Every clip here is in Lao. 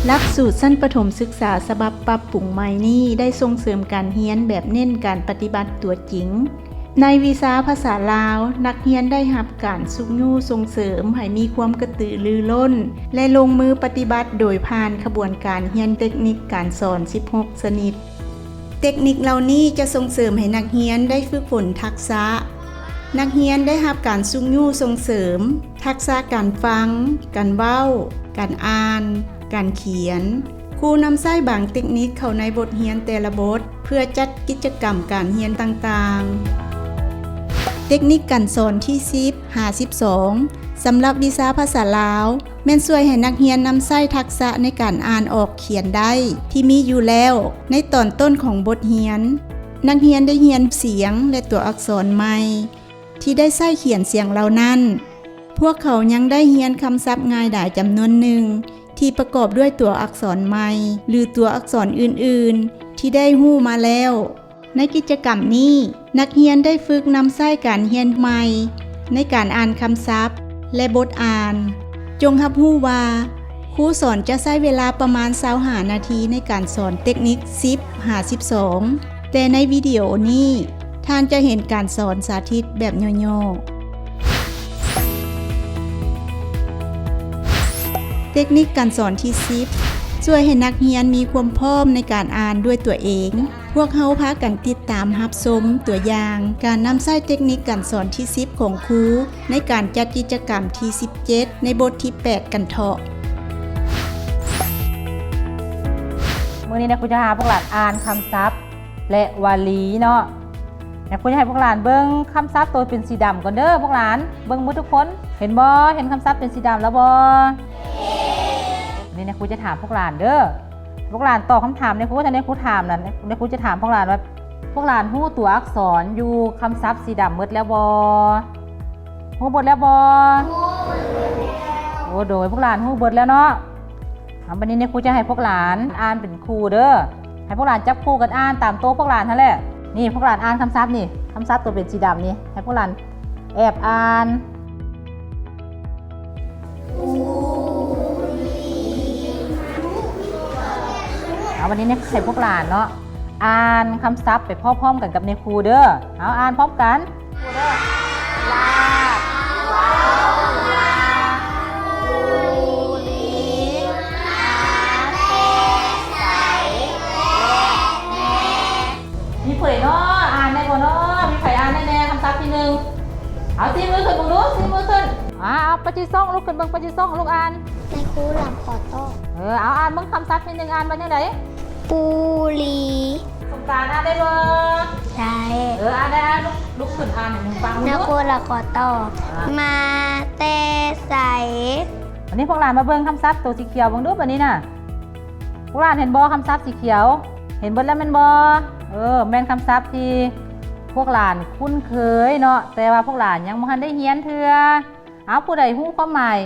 ຫຼັກສູດຊັ້ນປະຖົມສຶກສາສະບັບປັບປຸງໃໝ່ນີ້ ໄດ້ສົ່ງເສີມການຮຽນແບບເນັ້ນການປະຕິບັດຕົວຈິງ. ໃນວິຊາພາສາລາວ, ນັກຮຽນໄດ້ຮັບການຊຸກຍູ້ສົ່ງເສີມໃຫ້ມີຄວາມກະຕືລືລົ້ນ ແລະ ລົງມືປະຕິບັດໂດຍຜ່ານຂະບວນການຮຽນເຕັກນິກການສອນສິບຫົກຊະນິດ. ເຕັກນິກເຫຼົ່ານີ້ຈະສົ່ງເສີມໃຫ້ນັກຮຽນໄດ້ຝຶກຝົນທັກສະ. ນັກຮຽນໄດ້ຮັບການຊຸກຍູ້ສົ່ງເສີມທັກສະການຟັງ, ການເວົ້າ, ການອ່ານ, ການຂຽນ. ຄູນຳໃຊ້ບາງເຕັກນິກເຂົ້າໃນບົດຮຽນແຕ່ລະບົດ ເພື່ອຈັດກິດຈະກຳການຮຽນຕ່າງໆ. ເຕັກນິກການສອນທີສິບຫາສິບສອງ ສຳລັບວິຊາພາສາລາວ ແມ່ນຊ່ວຍໃຫ້ນັກຮຽນນຳໃຊ້ທັກສະໃນການອ່ານອອກຂຽນໄດ້ທີ່ມີຢູ່ແລ້ວໃນຕອນຕົ້ນຂອງບົດຮຽນ. ນັກຮຽນໄດ້ຮຽນສຽງ ແລະ ຕົວອັກສອນໃໝ່ທີ່ໄດ້ໃຊ້ຂຽນສຽງເຫຼົ່ານັ້ນ. ພວກເຂົາຍັງໄດ້ຮຽນຄຳສັບງ່າຍດາຍຈຳນວນໜຶ່ງ ທີ່ປະກອບດ້ວຍຕົວອັກສອນໃໝ່ ຫຼື ຕົວອັກສອນອື່ນໆທີ່ໄດ້ຮູ້ມາແລ້ວ. ໃນກິດຈະກຳນີ້, ນັກຮຽນໄດ້ຝຶກນຳໃຊ້ການຮຽນໃໝ່ໃນການອ່ານຄຳສັບ ແລະ ບົດອ່ານ. ຈົ່ງຮັບຮູ້ວ່າ ຄູສອນຈະໃຊ້ເວລາປະມານຊາວຫ້ານາທີໃນການສອນເຕັກນິກສິບຫາສິບສອງ, ແຕ່ໃນວິດີໂອນີ້ ທ່ານຈະເຫັນການສອນສາທິດແບບຫຍໍ້ໆ. ເຕັກນິກການສອນທີສິບ ຊ່ວຍໃຫ້ນັກຮຽນມີຄວາມພ້ອມໃນການອ່ານດ້ວຍຕົວເອງ. ພວກເຮົາພາກັນຕິດຕາມຮັບຊົມຕົວຢ່າງການນຳໃຊ້ເຕັກນິກການສອນທີສິບຂອງຄູ ໃນການຈັດກິດຈະກຳທີສິບເຈັດ ໃນບົດທີແປດກັນເທາະ. ມື້ນີ້ນະ ຄູຈະພາພວກຫຼານອ່ານຄຳສັບ ແລະ ວາລີເນາະ. ນະ ຄູຈະໃຫ້ພວກຫຼານເບິ່ງຄຳສັບໂຕເປັນສີດຳກ່ອນເດີພວກຫຼານ. ເບິ່ງໝົດທຸກຄົນ ເຫັນບໍ່? ເຫັນຄຳສັບເປັນສີດຳແລ້ວບໍ່? ນີ້ນະ ຄູຈະຖາມພວກຫຼານເດີ. ພວກຫຼານຕອບຄຳຖາມໃນຄູ ຖ້າໃນຄູຖາມນັ້ນ ໃນຄູຈະຖາມພວກຫຼານວ່າ ພວກຫຼານຮູ້ຕົວອັກສອນຢູ່ຄຳສັບສີດຳໝົດແລ້ວບໍ່? ຮູ້ໝົດແລ້ວບໍ່? ໂອ້ ໂດຍ ພວກຫຼານຮູ້ເບິດແລ້ວເນາະ. ເອົາ ບັດນີ້ນະ ຄູຈະໃຫ້ພວກຫຼານອ່ານເປັນຄູ່ເດີ. ໃຫ້ພວກຫຼານຈັບຄູ່ກັນອ່ານຕາມໂຕພວກຫຼານຫັ້ນແຫຼະ. ນີ້ ພວກຫຼານອ່ານຄຳສັບນີ້ ຄຳສັບໂຕເປັນສີດຳນີ້ ໃຫ້ພວກຫຼານແອບອ່ານ. ເອົາ ວັນນີ້ໃຫ້ພວກຫຼານເນາະ ອ່ານຄຳສັບໄປພ້ອມໆກັນກັບແມ່ຄູເດີ. ເອົາ ອ່ານພ້ອມກັນ. ລາດ ເວົ້າວ່າ ຄູລີ ມາແຕ່ໃສ ແລະ ແມ່ ມີຜູ້ໃດເນາະ ອ່ານໄດ້ບໍ່ເນາະ? ມີໃຜອ່ານໄດ້ແດ່ຄຳສັບທີໜຶ່ງ? ເອົາ ຊີ້ມືຂຶ້ນເບິ່ງດູ ຊີ້ມືຂຶ້ນ. ອ່າ ເອົາ ປາຈີ່ສ້ອງ ລຸກຂຶ້ນເບິ່ງ ປາຈີ່ສ້ອງ ລຸກອ່ານ. ນາຍຄູ ລຳຂໍຕອບ. ເອີ ເອົາ ອ່ານເບິ່ງຄຳສັບທີໜຶ່ງ ອ່ານວ່າຈັ່ງໃດ? ປູລີ. ສົງການ ອ່ານໄດ້ບໍ່? ໄດ້. ເອີ ອ່ານໄດ້ ອ່ານ ລຸກ ລຸກຂຶ້ນອ່ານໃຫ້ໝູ່ຟັງເບິ່ງດູ. ນາຍຄູ ລຳຂໍຕອບ. ອ່າ ມາແຕ່ໃສ? ບັດນີ້ພວກຫຼານມາເບິ່ງຄຳສັບໂຕສີຂຽວເບິ່ງດູ ບັດນີ້ນະ. ພວກຫຼານເຫັນບໍ່ ຄຳສັບສີຂຽວ? ເຫັນເບິດແລ້ວແມ່ນບໍ່? ເອີ ແມ່ນຄຳສັບທີ່ພວກຫຼານຄຸ້ນເຄີຍເນາະ ແຕ່ວ່າພວກຫຼານຍັງບໍ່ທັນໄດ້ຮຽນເທື່ອ. ເອົາ ຜູ້ໃດຮູ້ຄວາມໝາຍ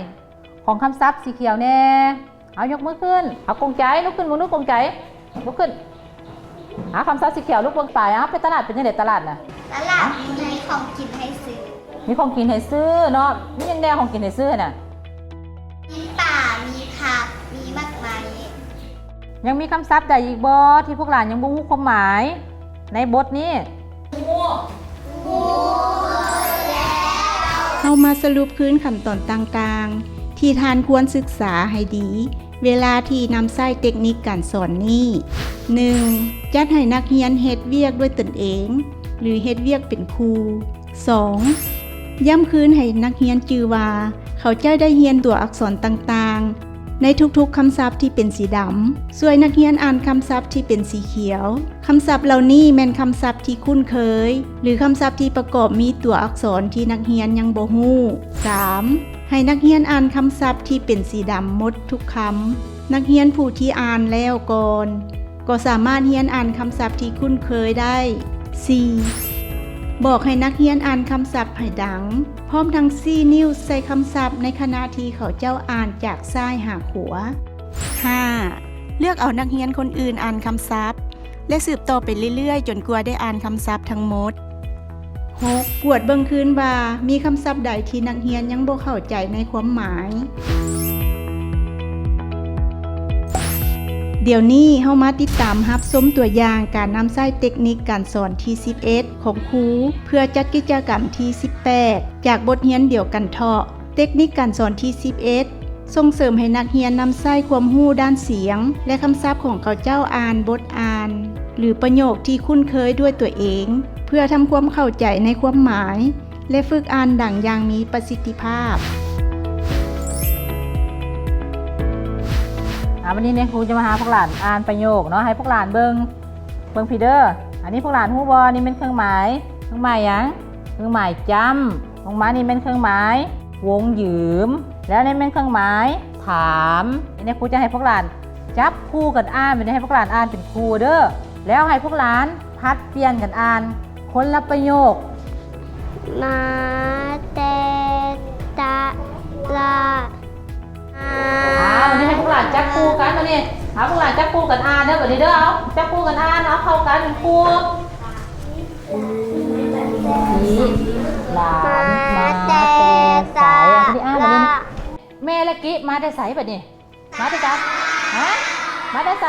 ຂອງຄຳສັບສີຂຽວແດ່? ເອົາ ຍົກມືຂຶ້ນ. ເອົາ ກົງໃຈ ລຸກຂຶ້ນເບິ່ງດູ ກົງໃຈ ລຸກຂຶ້ນ. ເອົາ ຄຳສັບສີຂຽວ ລຸກເບິ່ງໄປ. ເອົາ ໄປຕະຫຼາດເປັນຈັ່ງໃດ ຕະຫຼາດນະ? ຕະຫຼາດມີຂອງກິນໃຫ້ຊື້. ມີຂອງກິນໃຫ້ຊື້ເນາະ. ມີຫຍັງແດ່ຂອງກິນໃຫ້ຊື້ຫັ້ນນະ? ມີປາ ມີຜັກ ມີໝາກໄມ້. ຍັງມີຄຳສັບໃດອີກບໍ່ ທີ່ພວກຫຼານຍັງບໍ່ຮູ້ຄວາມໝາຍໃນບົດນີ້? ເຮົາມາສະຫຼຸບຄືນຂັ້ນຕອນຕ່າງໆ ທີ່ທ່ານຄວນສຶກສາໃຫ້ດີ ເວລາທີ່ນຳໃຊ້ເຕັກນິກການສອນນີ້. ໜຶ່ງ ຈັດໃຫ້ນັກຮຽນເຮັດວຽກດ້ວຍຕົນເອງ ຫຼື ເຮັດວຽກເປັນຄູ່. ສອງ ຢ້ຳຄືນໃຫ້ນັກຮຽນຈື່ວ່າ ເຂົາຈະໄດ້ຮຽນຕົວອັກສອນຕ່າງໆ ໃນທຸກໆຄຳສັບທີ່ເປັນສີດຳ. ຊ່ວຍນັກຮຽນອ່ານຄຳສັບທີ່ເປັນສີຂຽວ. ຄຳສັບເຫຼົ່ານີ້ແມ່ນຄຳສັບທີ່ຄຸ້ນເຄີຍ ຫຼື ຄຳສັບທີ່ປະກອບມີຕົວອັກສອນທີ່ນັກຮຽນຍັງບໍ່ຮູ້. ສາມ ໃຫ້ນັກຮຽນອ່ານຄຳສັບທີ່ເປັນສີດຳໝົດທຸກຄຳ. ນັກຮຽນຜູ້ທີ່ອ່ານແລ້ວກ່ອນ ກໍສາມາດຮຽນອ່ານຄຳສັບທີ່ຄຸ້ນເຄີຍໄດ້. ສີ່ ບອກໃຫ້ນັກຮຽນອ່ານຄຳສັບໃຫ້ດັງ ພ້ອມທັງຊີ້ນິ້ວໃສ່ຄຳສັບໃນຂະນະທີ່ເຂົາເຈົ້າອ່ານຈາກຊ້າຍຫາຂວາ. ຫ້າ ເລືອກເອົານັກຮຽນຄົນອື່ນອ່ານຄຳສັບ ແລະ ສືບຕໍ່ໄປເລື້ອຍໆ ຈົນກວ່າໄດ້ອ່ານຄຳສັບທັງໝົດ. ຫົກ ກວດເບິ່ງຄືນວ່າມີຄຳສັບໃດທີ່ນັກຮຽນຍັງບໍ່ເຂົ້າໃຈໃນຄວາມໝາຍ. ດຽວນີ້ເຮົາມາຕິດຕາມຮັບຊົມຕົວຢ່າງການນຳໃຊ້ເຕັກນິກການສອນທີສິບເອັດຂອງຄູ ເພື່ອຈັດກິດຈະກຳທີສິບແປດ ຈາກບົດຮຽນດຽວກັນເທາະ. ເຕັກນິກການສອນທີສິບເອັດ ສົ່ງເສີມໃຫ້ນັກຮຽນນຳໃຊ້ຄວາມຮູ້ດ້ານສຽງ ແລະ ຄຳສັບຂອງເຂົາເຈົ້າອ່ານບົດອ່ານ ຫຼື ປະໂຫຍກທີ່ຄຸ້ນເຄີຍດ້ວຍຕົວເອງ ເພື່ອທຳຄວາມເຂົ້າໃຈໃນຄວາມໝາຍ ແລະ ຝຶກອ່ານດັງຢ່າງມີປະສິດທິພາບ. ອາ ວັນນີ້ແມ່ຄູຈະມາຫາພວກຫຼານອ່ານປະໂຫຍກເນາະ ໃຫ້ພວກຫຼານເບິ່ງ ເບິ່ງພີເດີ. ອັນນີ້ພວກຫຼານຮູ້ບໍ່? ນີ້ແມ່ນເຄື່ອງໝາຍ ເຄື່ອງໝາຍຫຍັງ? ເຄື່ອງໝາຍຈ້ຳ. ລົງມານີ້ແມ່ນເຄື່ອງໝາຍວົງຢືມ ແລ້ວນີ້ແມ່ນເຄື່ອງໝາຍຖາມ. ນີ້ຄູຈະໃຫ້ພວກຫຼານຈັບຄູ່ກັນອ່ານ ແບບນີ້ໃຫ້ພວກຫຼານອ່ານເປັນຄູ່ເດີ ແລ້ວໃຫ້ພວກຫຼານຜັດປ່ຽນກັນອ່ານຄົນລະປະໂຫຍກ. ມາແຕ່ຕະຫຼາດ. ອາ ບັດນີ້ໃຫ້ພວກຫຼານຈັບຄູ່ກັນ ບັດນີ້ ເອົາ ພວກຫຼານຈັບຄູ່ກັນອ່ານເດີ ບັດນີ້ເດີ ເອົາ ຈັບຄູ່ກັນອ່ານ ເອົາ ເຂົ້າກັນເປັນຄູ່. ຫຼານມາແຕ່ໃສ? ບັດນີ້ ອ່າ ບັດນີ້ ແມ່ ແລະ ກິ ມາແຕ່ໃສ? ບັດນີ້ ມາແຕ່ໃສ? ຮະ? ມາແຕ່ໃສ?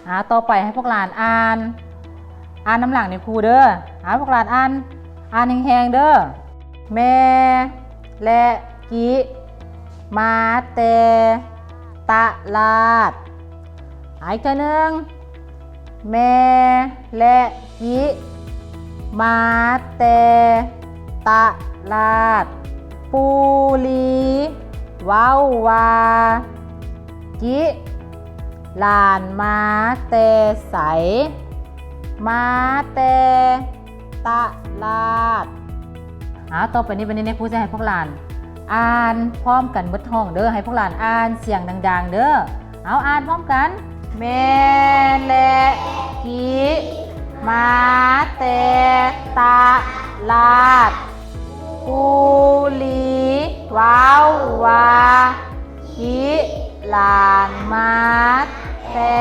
ອາ ຕໍ່ໄປໃຫ້ພວກຫຼານອ່ານ ອ່ານນຳຫຼັງນີ້ຄູເດີ. ອາ ພວກຫຼານອ່ານ ອ່ານແຮງໆເດີ. ແມ່ ແລະ ກິ ມາແຕ່ຕະຫຼາດ. ອາ ອີກເທື່ອໜຶ່ງ ແມ່ ແລະ ກິ ມາແຕ່ຕະຫຼາດ. ປູລີ ເວົ້າວ່າ ກິ ຫຼານມາແຕ່ໃສ? ມາແຕ່ຕະຫຼາດ. ອາ ຕໍ່ໄປນີ້ ບັດນີ້ແມ່ຄູຈະໃຫ້ພວກຫຼານອ່ານພ້ອມກັນໝົດຫ້ອງເດີ ໃຫ້ພວກຫຼານອ່ານສຽງດັງໆເດີ. ເອົາ ອ່ານພ້ອມກັນ ແມ່ ແລະ ກິ ມາແຕ່ຕະຫຼາດ. ປູລີ ເວົ້າວ່າ ກິ ຫຼານມາແຕ່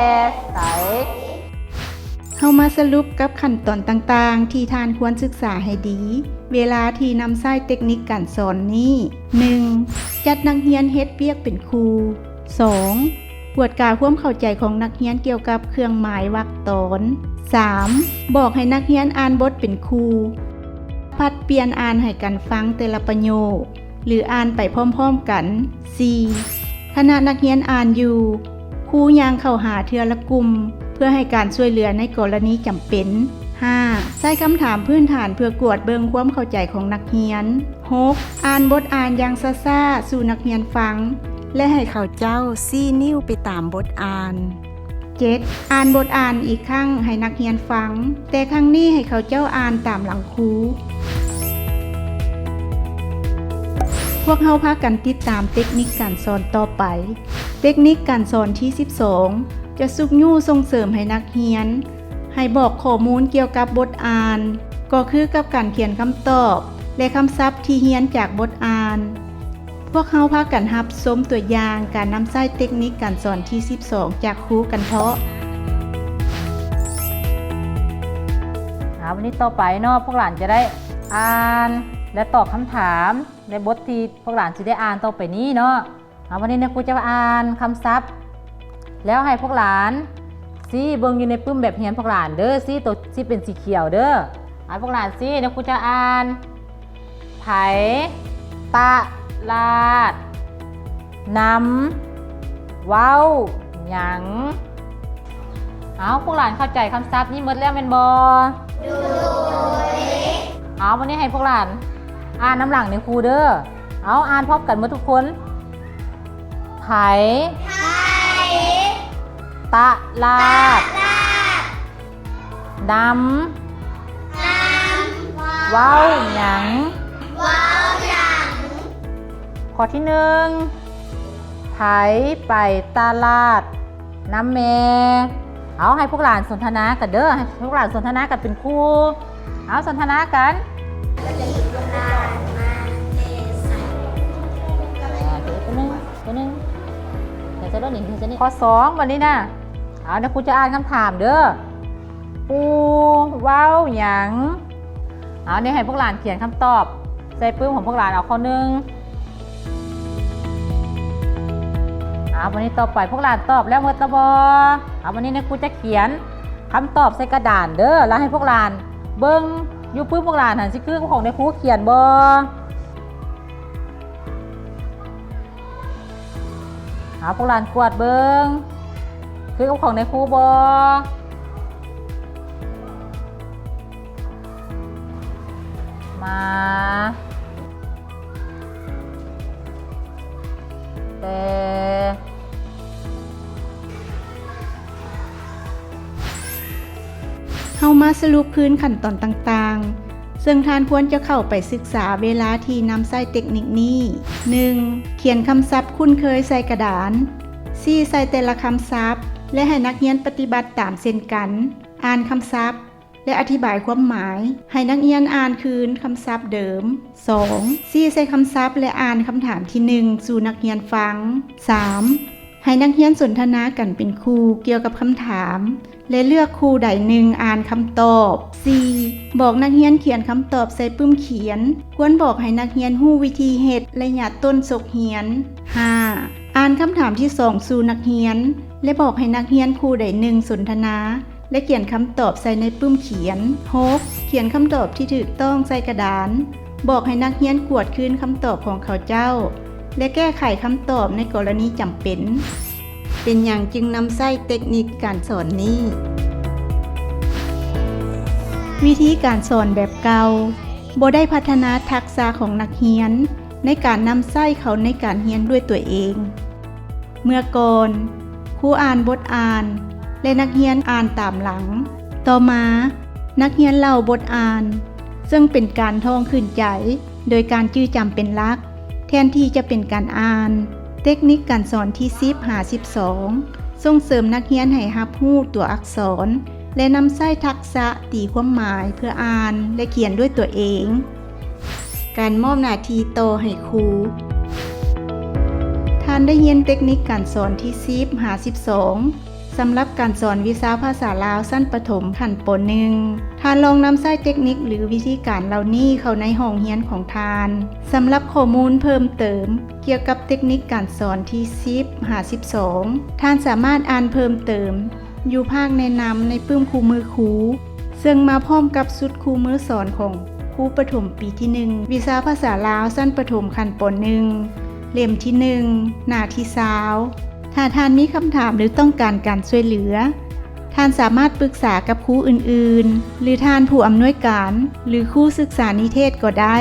ໃສ? ເຮົາມາສະຫຼຸບກັບຂັ້ນຕອນຕ່າງໆທີ່ທ່ານຄວນສຶກສາໃຫ້ດີ ເວລາທີ່ນຳໃຊ້ເຕັກນິກການສອນນີ້. ໜຶ່ງ ຈັດນັກຮຽນເຮັດວຽກເປັນຄູ່. ສອງ ກວດກາຄວາມເຂົ້າໃຈຂອງນັກຮຽນກ່ຽວກັບເຄື່ອງໝາຍວັກຕອນ. ສາມ ບອກໃຫ້ນັກຮຽນອ່ານບົດເປັນຄູ່. ຜັດປ່ຽນອ່ານໃຫ້ກັນຟັງແຕ່ລະປະໂຫຍກ ຫຼື ອ່ານໄປພ້ອມໆກັນ. ສີ່ ຂະນະນັກຮຽນອ່ານຢູ່, ຄູຍ່າງເຂົ້າຫາເທື່ອລະກຸ່ມ ເພື່ອໃຫ້ການຊ່ວຍເຫຼືອໃນກໍລະນີຈຳເປັນ. ຫ້າ ໃຊ້ຄຳຖາມພື້ນຖານເພື່ອກວດເບິ່ງຄວາມເຂົ້າໃຈຂອງນັກຮຽນ. ຫົກ ອ່ານບົດອ່ານຢ່າງຊ້າໆສູ່ນັກຮຽນຟັງ ແລະ ໃຫ້ເຂົາເຈົ້າຊີ້ນິ້ວໄປຕາມບົດອ່ານ. ເຈັດ ອ່ານບົດອ່ານອີກຄັ້ງໃຫ້ນັກຮຽນຟັງ, ແຕ່ຄັ້ງນີ້ໃຫ້ເຂົາເຈົ້າອ່ານຕາມຫຼັງຄູ. ພວກເຮົາພາກັນຕິດຕາມເຕັກນິກການສອນຕໍ່ໄປ. ເຕັກນິກການສອນທີສິບສອງ ຈະຊຸກຍູ້ສົ່ງເສີມໃຫ້ນັກຮຽນ ໃຫ້ບອກຂໍ້ມູນກ່ຽວກັບບົດອ່ານ ກໍຄືກັບການຂຽນຄຳຕອບ ແລະ ຄຳສັບທີ່ຮຽນຈາກບົດອ່ານ. ພວກເຮົາພາກັນຮັບຊົມຕົວຢ່າງການນຳໃຊ້ເຕັກນິກການສອນທີສິບສອງຈາກຄູກັນເທາະ. ອາ ວັນນີ້ຕໍ່ໄປເນາະ ພວກຫຼານຈະໄດ້ອ່ານ ແລະ ຕອບຄຳຖາມໃນບົດທີ່ພວກຫຼານຊິໄດ້ອ່ານຕໍ່ໄປນີ້ເນາະ. ເອົາ ວັນນີ້ນະຄູຈະອ່ານຄຳສັບ ແລ້ວໃຫ້ພວກຫຼານຊີ້ເບິ່ງຢູ່ໃນປຶ້ມແບບຮຽນພວກຫຼານເດີ, ຊີ້ໂຕທີ່ເປັນສີຂຽວເດີ. ໃຫ້ພວກຫຼານຊີ້ ນະຄູຈະອ່ານ ໃຜ ຕະຫຼາດ ນຳ ເວົ້າ ຫຍັງ? ເອົາ ພວກຫຼານເຂົ້າໃຈຄຳສັບນີ້ໝົດແລ້ວແມ່ນບໍ່? ໂດຍ. ເອົາ ວັນນີ້ໃຫ້ພວກຫຼານອ່ານນຳຫຼັງນະຄູເດີ. ເອົາ ອ່ານພ້ອມກັນໝົດທຸກຄົນ. ໃຜ ຕະຫຼາດ ນຳ ເວົ້າຫຍັງ? ຂໍ້ທີໜຶ່ງ ໃຜໄປຕະຫຼາດນຳແມ່? ເອົາ ໃຫ້ພວກຫຼານສົນທະນາກັນເດີ, ໃຫ້ພວກຫຼານສົນທະນາກັນເປັນຄູ່. ເອົາ ສົນທະນາກັນ. ອ່າ ຕົວໜຶ່ງ ຕົວໜຶ່ງ ໃສ່ລົດນີ້ ໃສ່ນີ້. ຂໍ້ສອງ ບັດນີ້ນະ. ເອົາ ນະຄູຈະອ່ານຄຳຖາມເດີ. ປູເວົ້າຫຍັງ? ເອົາ ນີ້ໃຫ້ພວກຫຼານຂຽນຄຳຕອບໃສ່ປຶ້ມຂອງພວກຫຼານ. ເອົາ ຂໍ້ໜຶ່ງ. ເອົາ ບັດນີ້ຕໍ່ໄປພວກຫຼານຕອບແລ້ວໝົດລະບໍ່? ເອົາ ບັດນີ້ນາຍຄູຈະຂຽນຄຳຕອບໃສ່ກະດານເດີ ແລ້ວໃຫ້ພວກຫຼານເບິ່ງຢູ່ປຶ້ມ ພວກຫຼານຫັ້ນຊິຄືຂອງນາຍຄູຂຽນບໍ່? ເອົາ ພວກຫຼານກວດເບິ່ງ ຄືກັບຂອງນາຍຄູບໍ່? ມາ ແຕ່ ເຮົາມາສະຫຼຸບຄືນຂັ້ນຕອນຕ່າງໆ ເຊິ່ງທ່ານຄວນຈະເຂົ້າໄປສຶກສາເວລາທີ່ນຳໃຊ້ເຕັກນິກນີ້. ໜຶ່ງ ຂຽນຄຳສັບຄຸ້ນເຄີຍໃສ່ກະດານ. ຊີ້ໃສ່ແຕ່ລະຄຳສັບ ແລະ ໃຫ້ນັກຮຽນປະຕິບັດຕາມເຊັ່ນກັນ. ອ່ານຄຳສັບ ແລະ ອະທິບາຍຄວາມໝາຍ. ໃຫ້ນັກຮຽນອ່ານຄືນຄຳສັບເດີມ. ສອງ ຊີ້ໃສ່ຄຳສັບ ແລະ ອ່ານຄຳຖາມທີໜຶ່ງສູ່ນັກຮຽນຟັງ. ສາມ ໃຫ້ນັກຮຽນສົນທະນາກັນເປັນຄູ່ກ່ຽວກັບຄຳຖາມ ແລະ ເລືອກຄູ່ໃດໜຶ່ງອ່ານຄຳຕອບ. ສີ່ ບອກນັກຮຽນຂຽນຄຳຕອບໃສ່ປຶ້ມຂຽນ. ຄວນບອກໃຫ້ນັກຮຽນຮູ້ວິທີເຮັດ ໄລຍະຕົ້ນສົກຮຽນ. ຫ້າ ອ່ານຄຳຖາມທີສອງສູ່ນັກຮຽນ ແລະ ບອກໃຫ້ນັກຮຽນຄູ່ໃດໜຶ່ງສົນທະນາ ແລະ ຂຽນຄຳຕອບໃສ່ໃນປຶ້ມຂຽນ. ຫົກ ຂຽນຄຳຕອບທີ່ຖືກຕ້ອງໃສ່ກະດານ. ບອກໃຫ້ນັກຮຽນກວດຄືນຄຳຕອບຂອງເຂົາເຈົ້າ ແລະ ແກ້ໄຂຄຳຕອບໃນກໍລະນີຈຳເປັນ. ເປັນຫຍັງຈຶ່ງນຳໃຊ້ເຕັກນິກການສອນນີ້? ວິທີການສອນແບບເກົ່າບໍ່ໄດ້ພັດທະນາທັກສະຂອງນັກຮຽນໃນການນຳໃຊ້ເຂົາໃນການຮຽນດ້ວຍຕົວເອງ. ເມື່ອກ່ອນ, ຄູອ່ານບົດອ່ານ ແລະ ນັກຮຽນອ່ານຕາມຫຼັງ. ຕໍ່ມາ, ນັກຮຽນເລົ່າບົດອ່ານ, ເຊິ່ງເປັນການທ່ອງຂຶ້ນໃຈ ໂດຍການຈື່ຈຳເປັນຫຼັກ, ແທນທີ່ຈະເປັນການອ່ານ. ເຕັກນິກການສອນທີສິບຫາສິບສອງ ສົ່ງເສີມນັກຮຽນໃຫ້ຮັບຮູ້ຕົວອັກສອນ ແລະ ນຳໃຊ້ທັກສະຕີຄວາມໝາຍເພື່ອອ່ານ ແລະ ຂຽນດ້ວຍຕົວເອງ. ການມອບໜ້າທີ່ຕໍ່ໃຫ້ຄູ. ທ່ານໄດ້ຮຽນເຕັກນິກການສອນທີສິບຫາສິບສອງ ສຳລັບການສອນວິຊາພາສາລາວຊັ້ນປະຖົມຂັ້ນ ປ.ໜຶ່ງ. ທ່ານລອງນຳໃຊ້ເຕັກນິກ ຫຼື ວິທີການເຫຼົ່ານີ້ເຂົ້າໃນຫ້ອງຮຽນຂອງທ່ານ. ສຳລັບຂໍ້ມູນເພີ່ມເຕີມກ່ຽວກັບເຕັກນິກການສອນທີສິບຫາສິບສອງ ທ່ານສາມາດອ່ານເພີ່ມເຕີມ ຢູ່ພາກແນະນຳໃນປຶ້ມຄູ່ມືຄູ ເຊິ່ງມາພ້ອມກັບຊຸດຄູ່ມືສອນຂອງຄູປະຖົມປີທີໜຶ່ງ ວິຊາພາສາລາວຊັ້ນປະຖົມຂັ້ນ ປ.ໜຶ່ງ ເຫຼັ້ມທີໜຶ່ງ ໜ້າທີຊາວ. ຖ້າທ່ານມີຄຳຖາມ ຫຼື ຕ້ອງການການຊ່ວຍເຫຼືອ, ທ່ານສາມາດປຶກສາກັບຄູອື່ນໆ ຫຼື ທ່ານຜູ້ອຳນວຍການ ຫຼື ຄູສຶກສານິເທດກໍໄດ້.